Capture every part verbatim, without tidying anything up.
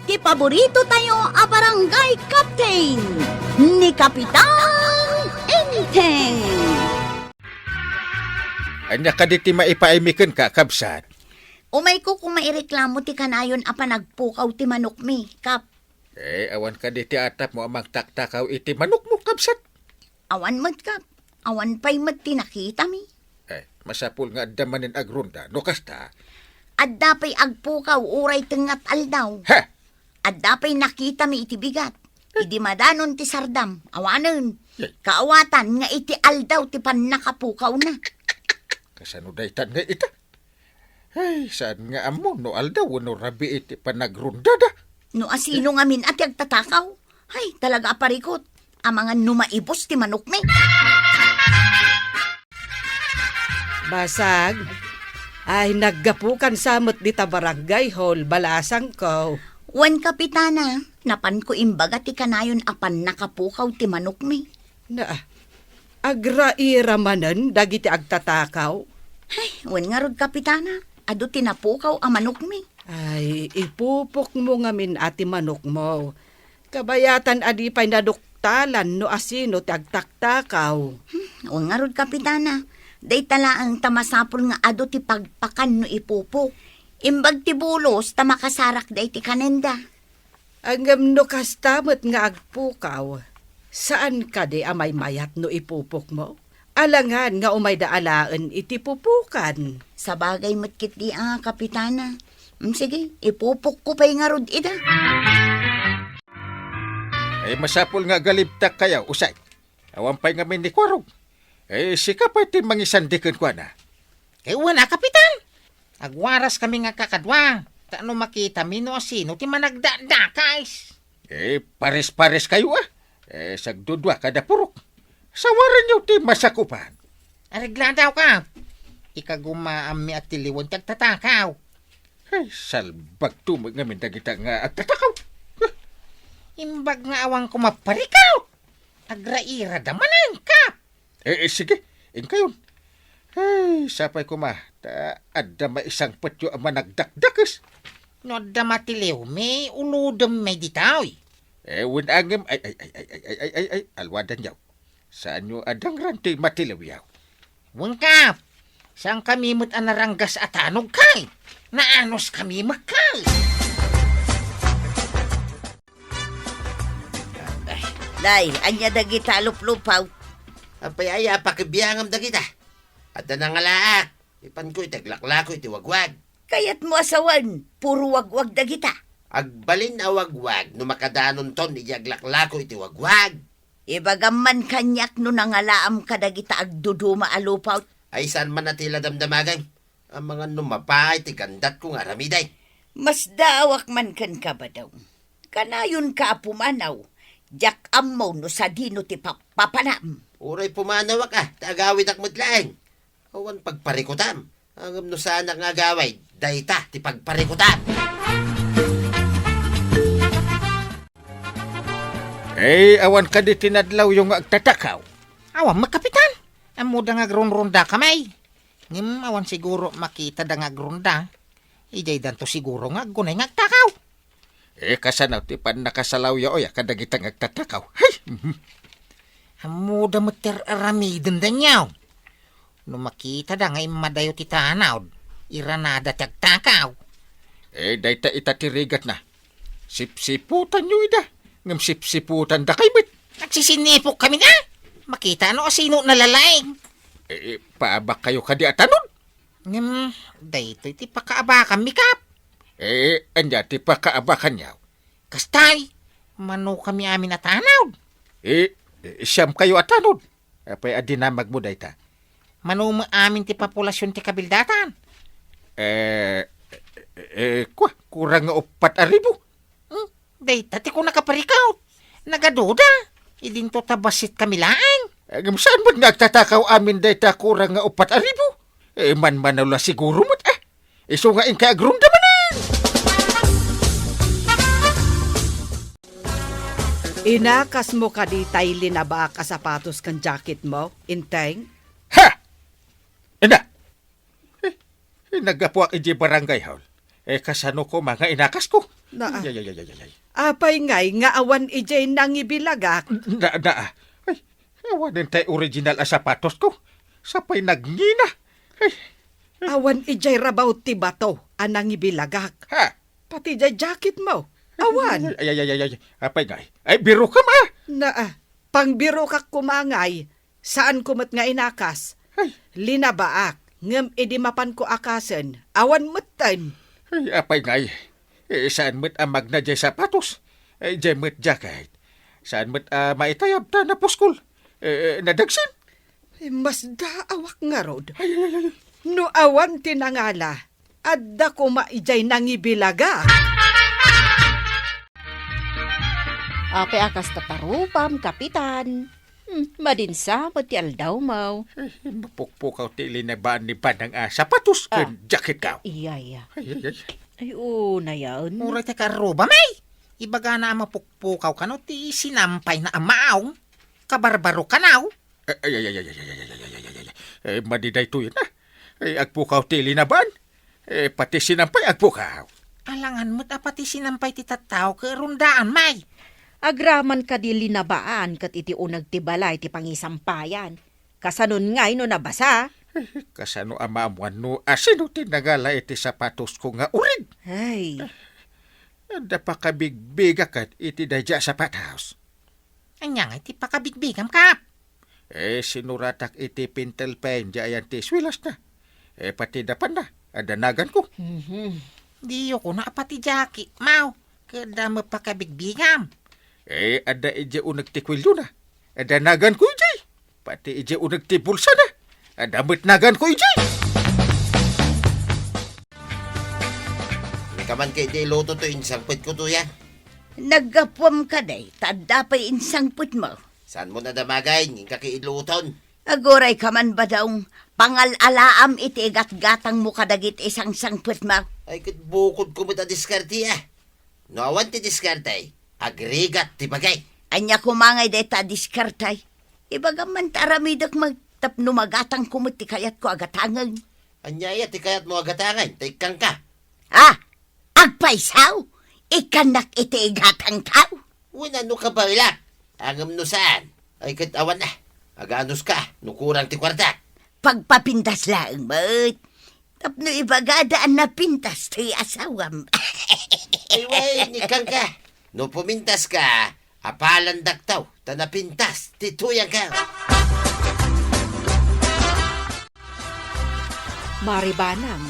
ti paborito tayo a barangay captain, ni Kapitan Enteng. Ania kadi ti maipaaymi kenka, kabsat? Umayko koma ireklamo ti kanayon a panagpukaw ti manokmi, Kap. Eh, awan kadi ti atapmo a mangtaktakaw iti manokmo, kabsat? Awan met, Kap. Awan pay met ti nakitami. Eh, masapul nga adda manen agrunda. No kasta, adda pay agpukaw uray tengngat aldaw. Ha? Adda pay nakitami iti bigat. Idi madanon ti sardam, awanen. Yay. Kaawatan nga iti aldaw ti pannakapukawna. Kasano daytan nga ita? Ay, saan nga ammo no aldaw wenno rabii ti panagrundada? No asino ngamin a ti agtatakaw? Ay, talaga a parikut. Amangan no maibus ti manokmi. Basag, ay, naggapukan sa met dita barangay hall, balasangko. Wen, Kapitana, napanko imbaga ti kanayon a pannakapukaw ti manokmi. Na, agraira manen dagiti agtatakaw? Ay, wen ngarud, Kapitana, adu ti napukaw a manokmi. Ay, ipupokmo ngamin a ti manokmo. Kabayatan a di pay naduktalan no asino ti agtaktakaw. Hmm, wen ngarud, Kapitana, dayta laeng ta masapul nga adu ti pagpakan no ipupok. Imbag ti bulos ta makasarak dayta kanenda. Ngem no kasta met nga agpukaw, saan kadi a maymayat no ipupokmo? Alangan nga umayda alaen iti pupukan. Sabagay met ketdi a, Kapitana. Mm, sige, ipupokko pay ngarud ida. Ay, masapul nga agalibtak kayo, usay. Awan pay ngamin ni Kuarog. Eh, sika pay ti mangisandi kenkuana. Eh, wen a, Kapitan. Agwaras kami nga kakadua, ta no makitami no asino ti managdakdakes. Eh, pares-pares kayo, ah. Eh, sagdudua kada purok. Sawarenyo ti masakupan. Aregladaw ka. Ikagumaammi a tiliwen ti agtatakaw. Ay, salbagto met ngamin dagita nga agtatakaw. Huh. Imbag nga awan koma parikaw. Agrairada manen, Kap. Eh, eh, sige, inkayon. Ay, sapay koma, ta adda maisangpetyo a managdakdakes. No adda matiliwmi, ulodem may ditoy. Eh, wen a ngem, ay, ay, ay, alwadanyo. Saanyo a dangran ti matiliwyo? Wen, Kap, saan kami met a naranggas a tanogkay. Naanos kami met kay. Day, ania dagita a luplupaw? Apay aya a pakibiangam dagita? Adda nangalaak. Ipanko iti aglaklako iti wagwag. Kayatmo a sawen, puro wagwag dagita. Agbalin a wagwag no makadanonton iti aglaklako iti wagwag. Ibagam man kaniak no nangalaam kadagita agduduma a lupaw. Ay, saan man a ti la damdamagem? Amangan no mapaay ti gandatko nga aramiden. Masdaawak man kenka, Badaw. Kanayonka a pumanaw, diak ammo no sadino ti pappapanam. Uray pumanawak a, ta agawidak met laeng. Awan pagparikutam. Ngem no saanak nga agawid, dayta ti pagparikutam. Eh, awan kadi ti nadlawyo nga agtatakaw? Awan met, Kapitan. Ammoda nga agrunrunda kami. Ngem awan siguro makitada nga agrunda. Idiay danto siguro nga aggunay nga agtakaw. Eh, kasano ti pannakasalawyo aya kadagita nga agtatakaw? Hay! Mhm. Ammoda met ti ar-aramiden daniaw. No makitada nga immadayo ti tanod, iranada ti agtakaw. Eh, dayta ita ti rigatna. Sipsiputanyo ida, ngem sipsiputandakay met. Agsisinipok kami na. Makita no asino nalalaing. Eh, eh, paabakkayo kadi a tanod? Ngem, daytoy ti pakaabakanmi, Kap. Eh, ania ti pakaabakanyo? Kastay, mano kami amin a tanod? Eh, eh, siam kayo a tanod. Apay a dinamagmo dayta? Mano met amin ti populasion ti kabildatan? Eh, eh, eh, kua, kurang nga uppat a ribu. Hmm, dayta ti kunaka, Parikaw. Nagaduda. Idinto ta bassit kami laeng. Ngem saan met nga agtatakaw amin dayta kurang nga uppat a ribu? Eh, manmanaw la siguro met, eh. Isu nga inka agrunda manen. Inakasmo kadi tay linabak a sapatos ken jacketmo, Enteng? Ha! Ina! Eh, eh, naggapuak idiay barangay hall. Eh, kasano koma nga inakasko? Naa. Ay, ay, ay, ay, ay, ay. Apay ngay nga awan idiay nangibilagak? Na, na, ay, awanen tay original a sapatosko. Sapay nagngina. Ay, ay. Awan idiay rabaw ti bato a nangibilagak. Ha? Pati diay jacket mo. Awan. Ay, ay, ay, ay, ay. Apay ngay. Ay, birokam, ah. Naa. Pangbirokak koma ngay. Saanko met nga inakas. Ay. Linabaak, ngem idi mapanko akasen, awan metten. Ay, apay ngay. Eh, saan met a magna diay sapatos? Eh, diay met jacket. Saan met a maitayab ta napuskol? Eh, eh, nadagsen? Eh, masdaawak ngarud. Ay, ay, ay, ay. No awan ti nangala, adda koma idiay nangibilaga. Apay a kasta parupam, Kapitan? Hmm, madinsa met ti aldawmaw. Eh, mapukpukaw ti linabaan ni Banang a sapatos ken jacket kaw. Iya, iya. Ay, ay, ay. Ay, oo, nayaen. Uray ti karrubam, ay! Ibagana a mapukpukaw kano ti sinampay na a maong. Kabarbaro kanaw. Ay, ay, ay, ay, ay, ay, ay, ay, ay, ay, ay. Eh, madi daytoyen, ah. Eh, agpukaw ti linabaan. Eh, pati sinampay agpukaw. Alangan met a pati sinampay ti tattao ket rundaan, may. Agraman kadi linabaan ket iti uneg ti balay ti pangisampayan. Kasanon ngay no nabasa? Eh, kasano a maammuan no asino ti nangala iti sapatosko nga urig? Ay. Adda pakabigbigak ket iti daydiay a sapatos. Ania ngay ti pakabigbigam, Kap? Eh, sinuratak iti pentel pen diay ayan ti eskuelasna. Eh, pati dapanna, adda naganko. Mhm. Diyo kuna a pati jacket, maw. Ket adda met pakabigbigam. Eh, adda idiay uneg ti kuelyona. Adda naganko idiay. Pati idiay uneg ti bulsana. Adda met naganko idiay. Ikaman ket idi iluto toy insangpetko, Tuyang. Naggapuam kadi, ta adda pay insangpetmo. Saanmo nadamagay, ngem kaki iluton. Aguray ka man, Badong, pangal-alaam iti igatgatangmo kadagiti sangsangpetmo. Ay, ket bukodko met a diskarte, ah. No awan ti diskarte, agrigat ti bagay. Ania koma ngay dayta a diskarte? Ibagam man ta aramidek met tapno magatangko met ti kayatko a gatangen. Ania aya ti kayatmo a gatangen, ta ikkanka? Ah! Agpayso! Ikkannak iti igatangko! Wen, no kabaelak? Ngem no saan, ay ket awan a. Aganuska no kurang ti kuarta. Pagpapintas laeng met. Tapno ibagada a napintas toy asawam. Ay, wen, ikkanka. No pumintaska, apalandakto ta napintas ti Tuyangko. Mari Banang,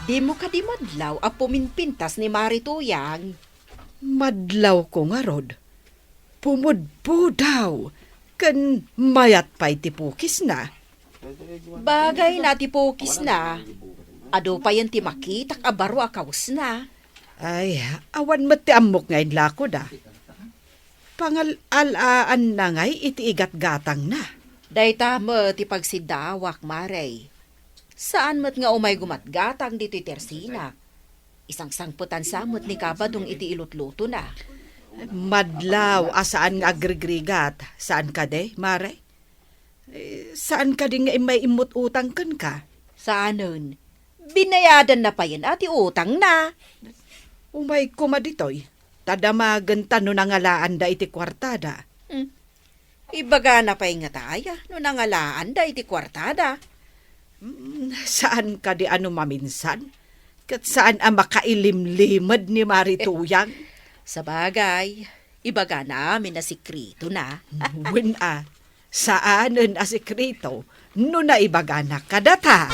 dimo kadi madlaw a puminpintas ni Mari Tuyang? Madlawko ngarud. Pumudpudaw ken mayat pay ti pukisna. Bagayna ti pukisna. Adu payen ti makitak a baro a kawesna. Ay, awan met ti ammok nga inlakoda. Pangal-alaanna ngay iti igatgatangna. Dayta met ti pagsiddawak, Mare. Saan met nga umay gumatgatang ditoy tersinak. Isangsangpetan sa met ni Kabadong iti ilutlutona. Madlaw a saan nga agrigrigat, saan kadi, Mare? Eh, saan kadi nga immay immut utang kenka? Saanen. Binayadanna payen a ti utangna. Umay koma ditoy, ta damagenta no nangalaanda iti kuartada. Hmm. Ibagana pay ngatay a no nangalaanda iti kuartada. Mm, saan kadi a no maminsan? Ket saan a makailimlimed ni Mari Tuyang? Sabagay, ibagana amin a sekretona. Wen a, saanen a sekreto no naibagana kadata.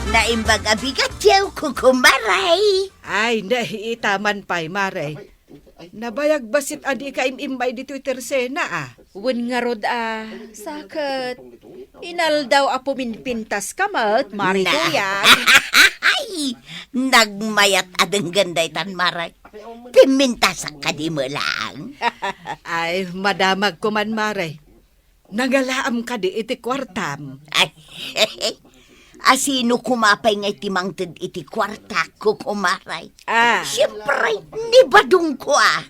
Naimbag a bigatyo, kukumaray. Ay, naitaman pay, Mare. Nabayag bassit a dika im-immay ditoy tersena, a. Wen ngarud a, saket, inaldaw a puminpintaska met, Mari Tuyang. Ay, nagmayat a denggen daytan, Mare. Pimmintasak kadi met laeng. Ay, madamagko man, Mare. Nangalaam kadi iti kuartam? Ay, asino koma pay nga iti mangted iti kuartak, kukumaray? Ah. Siempre, ni badongko, a.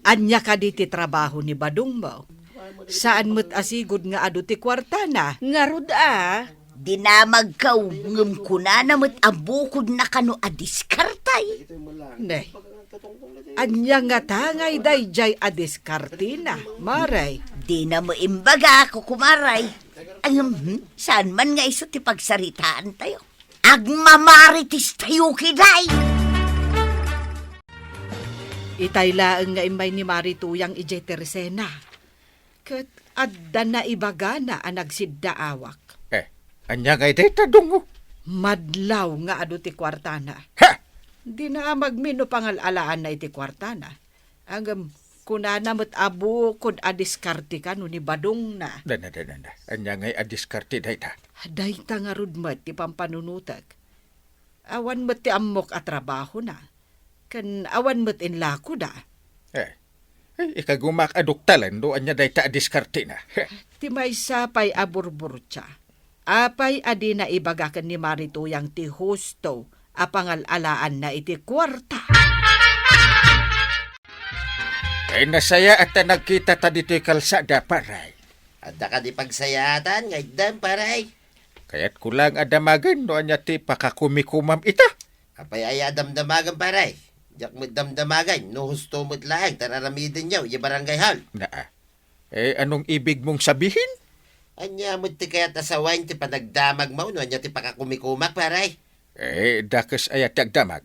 Ania kadi ti trabaho ni badongmo? Saan met a sigud nga adu ti kuartana? Ngarud, a. Dinamagkaw, ngem kunana met a bukodna kano a diskartay. Ne, ania ngata ngay daydiay a diskartena, Mare? Dina met imbaga, kukumaray. Ngem, hmm, saan man nga isu ti pagsaritaantayo? Agmamarites tayo, kiday! Itay laeng nga immay ni Mari Tuyang idiay Teresena. Ket adda naibagana a nagsiddaawak. Eh, ania ngay dayta, Dungo? Madlaw nga adu ti kuartana. Ha! Dinamagmi no pangal-alaanna iti kuartana. Ngem, kunana met a bukod a diskarte kano ni badongna. Dana, dana, dana. Ania ngay a diskarte dayta? Dayta ngarud met ti pampanunotek. Awan met ti ammok a trabahona. Ken awan met inlakoda. Eh, eh, ikagumak a duktalen no ania dayta a diskartena. Ti maysa pay a burburtia. Apay a dina ibaga ken ni Mari Tuyang ti husto a pangal-alaanna iti kuarta? Ay, nasayaat ta nagkitata ditoy kalsada, paray. Adda kadi pagsayaatan nga itdem, paray? Kayatko laeng a damagen no ania ti pakakumikomam ita. Apay aya a damdamagen, paray? Diak met damdamagen no husto met laeng ti ar-aramidenyo idiay barangay hall. Naa. Eh, anong ibig mong sabihin? Ania met ti kayat a sawen ti panagdamagmo no ania ti pakakumikomak, paray? Eh, dakes aya ti agdamag?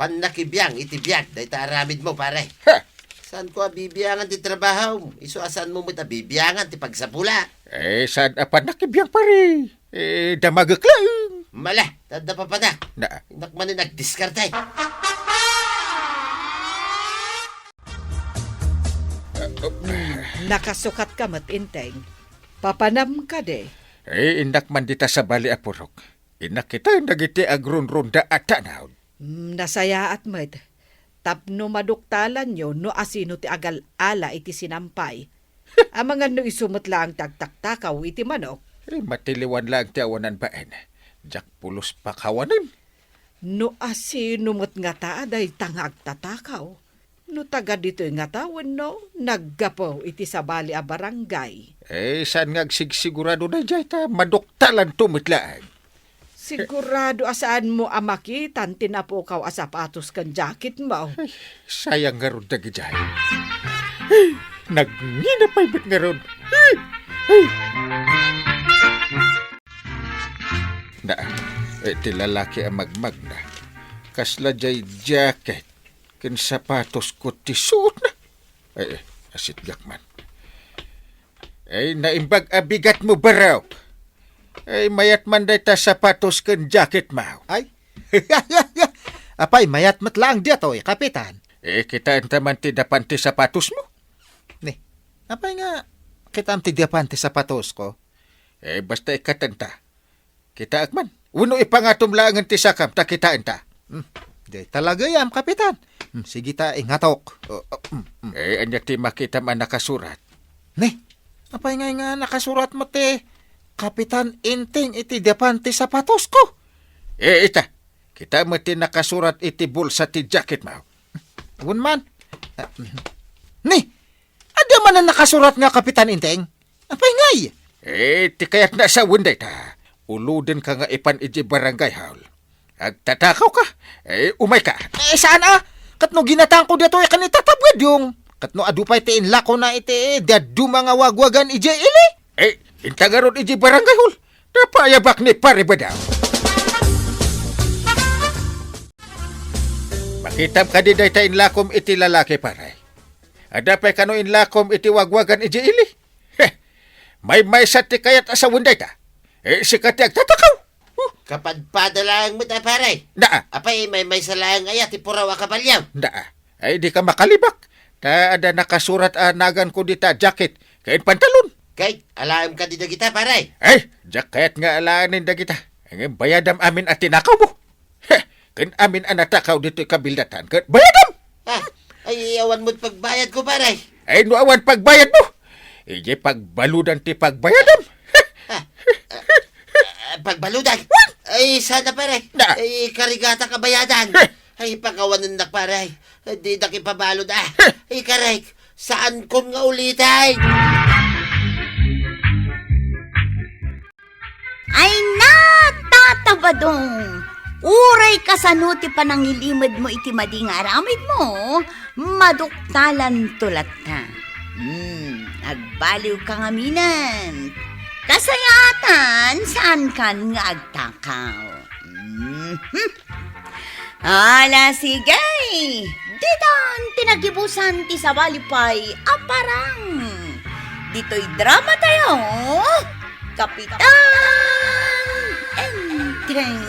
Pannakibiang iti biag dayta aramidmo, paray. Ha! Saanko a bibiangan ti trabahom, isu a saanmo met a bibiangan ti pagsapula. Eh, saan a pannakibiang, pare? Eh, damagek laeng. Mala, ta adda papanak. Na. Innak manen agdiskarte. Nakasukat ka met, Enteng. Papanam kadi? Eh, innak man dita sabali a purok. Innak kitaen dagiti agrunrunda a tanaw. Mm, nasayaat met. Tapno maduktalanyo no asino ti agal-ala iti sinampay. Amangan no isu met laeng ti agtaktakaw iti manok. Eh, matiliwan laeng ti awanan baen. Diak pulos pakawanen. No asino met ngata a dayta nga agtatakaw? No taga ditoy ngata wenno naggapu iti sabali a barangay? Eh, saan nga agsigsigurado daydiay ta maduktalanto met laeng. Sigurado a saanmo a makitan ti napukaw a sapatos ken jacketmo. Ay, sayang ngarud dagidiay. Ay, nagngina pay met ngarud. Ay, ay. Na, eh, ti lalaki a magmagna. Kasla jay jacket ken sapatos ko ti suotna. Ay, ay, asitgak man. Ay, naimbag a bigatmo, barok. Ay, mayat man dayta sapatos ken jacketmo. Ay. Apay, mayat met laeng daytoy, Kapitan. Eh, kitaenta man ti dapan ti sapatosmo. Ni, apay nga kitaem ti dapan ti sapatosko? Eh, basta ikkatenta. Kitaek man. Wenno ipangatom laengen ti sakam ta kitaenta. Hmm. Di talagayam, Kapitan. Hmm, sige ta, ingatok. Oh, oh, hmm, hmm. Eh, ania ti makitam a nakasurat? Ni, apay ngay nga nakasurat met ti Kapitan Enteng iti dapan ti sapatosko? Eh, ita. Kita met ti nakasurat iti bulsa ti jacketmo. Wen man. Ah, hmm. Ni, adda manen nakasurat nga Kapitan Enteng? Apay ngay? Eh, ti kayatna a sawen dayta, ulodenka nga ipan idiay barangay hall. Agtatakawka? Eh, umayka. Eh, saan a? Ket no ginatangko daytoy ken itatabgad yung. Ket no adu pay ti inlakona iti dadduma nga wagwagan idiay ili? Eh, inta ngarud idiay barangay hall. Ta paayabak ni Pare Badang. Makitam kadi dayta inlakom iti lalaki, pare? Adda pay kano inlakom iti wagwagan idiay ili? Heh! Maymaysa ti kayat a sawen dayta. Eh, sika ti agtatakaw. Huh! Kapadpada laeng met a, pare. Naa. Apay, maymaysa laeng aya ti puraw a kabalio? Naa. Ay, dika makalibak. Ta adda nakasurat a naganko dita jacket ken pantalon. Kay, alaem kadi dagita, pare? Ay, diak kayat nga alaenen dagita. Ngem bayadam amin a tinakawmo. Heh, ken amin a natakaw ditoy kabildatan, ket bayadam! Ah, ay, awan met pagbayadko, pare. Ay, no awan pagbayadmo, idiay pagbaludan ti pagbayadam. Ah, ah, ah, pagbaludan? Ay, saan a, pare. Na. Ay, karigatak a bayadan. Heh. Ay, pakawanennak, pare. Ay, didak ipabalud, ah. Heh. Ay, karek, saankon nga uliten. Ay, Tata Badong, uray kasano ti panangilimedmo iti madi nga aramidmo, maduktalanto latta. Hmm, agbaliwka ngamin. Kasayaatan, saankan nga agtakaw. Mhm. Ala, sige. Ditan ti nagibusan ti sabali pay a parang. Ditoy drama tayo, Kapitan Enteng.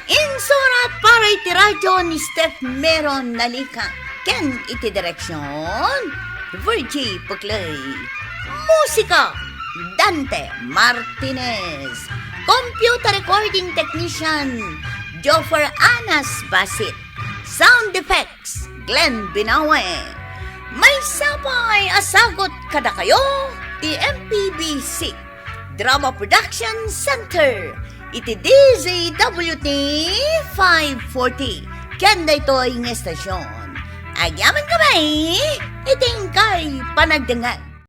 Insurat para iti radyo ni Steph Meron Nalica ken iti direksyon, Virgie Puclay. Musika, Dante Martinez. Computer recording technician, Joffer Anas Basit. Sound effects, Glenn Binawe. Maysa pay a sagut kadakayo ti M P B C Drama Production Center iti D Z W T five forty ken daytoy nga estasyon. Agyamankami iti inkay panagdengngeg.